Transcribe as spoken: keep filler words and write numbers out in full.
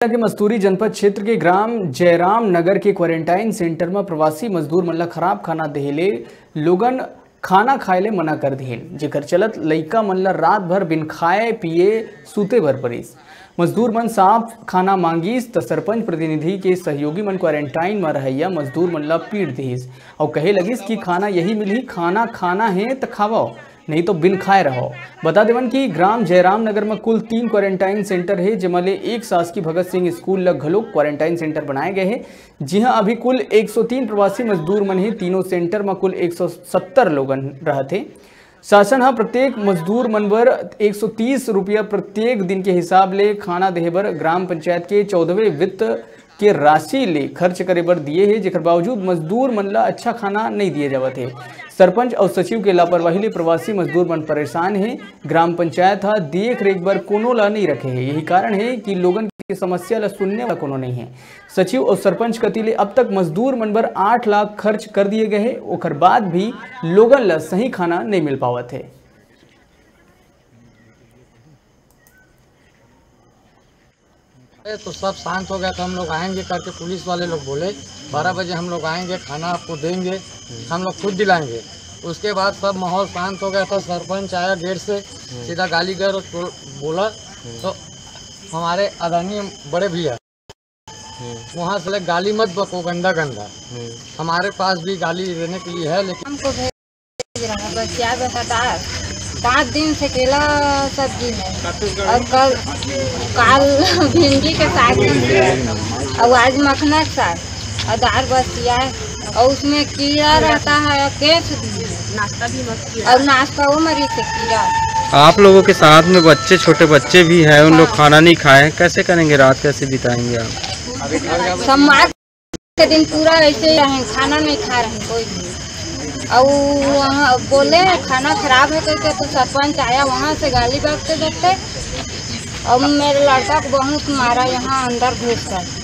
के मस्तूरी जनपद क्षेत्र के ग्राम जयराम नगर के क्वारंटाइन सेंटर म प्रवासी मजदूर मन ल खराब खाना देहे ले लोगन खाना खाए ले मना कर दिहिन, जेकर चलत लइका मन ल रात भर बिन खाए पिए सूते बर परिस। मजदूर मन साफ खाना मांगिस त सरपंच प्रतिनिधि के सहयोगी मन क्वारंटाइन म रहइया मजदूर मन ल पीट दिहिस अउ कहे लगिस कि खाना यही मिलही, खाना खाना हे त खावव, नहीं तो बिन खाए रहो। बता देवन कि ग्राम जयराम नगर म कुल तीन क्वारंटाइन सेंटर हे, जेमा ले एक शासकीय भगत सिंह स्कूल ल घलोक क्वारंटाइन सेंटर बनाए गए हे, जिहां अभी कुल एक सौ तीन प्रवासी मजदूर मन हे। तीनों सेंटर म कुल एक सौ सत्तर लोगन रहत हे। शासन ह प्रत्येक मजदूर मन बर एक सौ तीस रुपया प्रत्येक दिन के हिसाब ले खाना देहे बर ग्राम पंचायत के चौदहवें वित्त के राशि ले खर्च करे बर दिए हे, जेकर बावजूद मजदूर मन ल अच्छा खाना नहीं दिए जावत हे। सरपंच अउ सचिव के लापरवाही ले प्रवासी मजदूर मन परेशान हे। ग्राम पंचायत ह देख रेख बर कोनो ला नहीं रखे हे, यही कारण हे कि लोगन के समस्या ला सुनने वाला कोनो नहीं हे। सचिव अउ सरपंच कति ले अब तक मजदूर मन बर आठ लाख खर्च कर दिए गए हे, ओकर बाद भी लोगन ला सही खाना नहीं मिल पावत हे। अरे, तो सब शांत हो गया था, हम लोग आएंगे करके पुलिस वाले लोग बोले, "बारह बजे हम लोग आएंगे, खाना आपको देंगे, हम लोग खुद दिलाएंगे।" उसके बाद सब माहौल शांत हो गया था। सरपंच आया गेट से, सीधा गाली गलौज बोल-, बोला। तो हमारे आदरणीय बड़े भैया, वहाँ से गाली मत बको, गंदा गंदा। हमारे पास भी गाली देने के लिए है, लेकिन हमको भेज रहा है बस, क्या बताता है, पाँच दिन से केला सब्जी में, और कल, काल भिंडी के साग, और आज मखना के साग, और दाल बस, यह है। और उसमें कीड़ा रहता है, केंच, नाश्ता भी मत किया। और नाश्ता वो मरीज से कीड़ा। आप लोगों के साथ में बच्चे, छोटे बच्चे भी हैं, उन लोग हाँ। खाना नहीं खाए, कैसे करेंगे, रात कैसे बिताएंगे आप? समाज के दिन पूरा ऐसे ही रहे, खाना नहीं खा रहे कोई भी। और वहाँ बोले खाना खराब है करके, तो सरपंच आया वहाँ से गाली बकते बकते, और मेरे लड़का को बहुत मारा यहाँ अंदर घुस कर।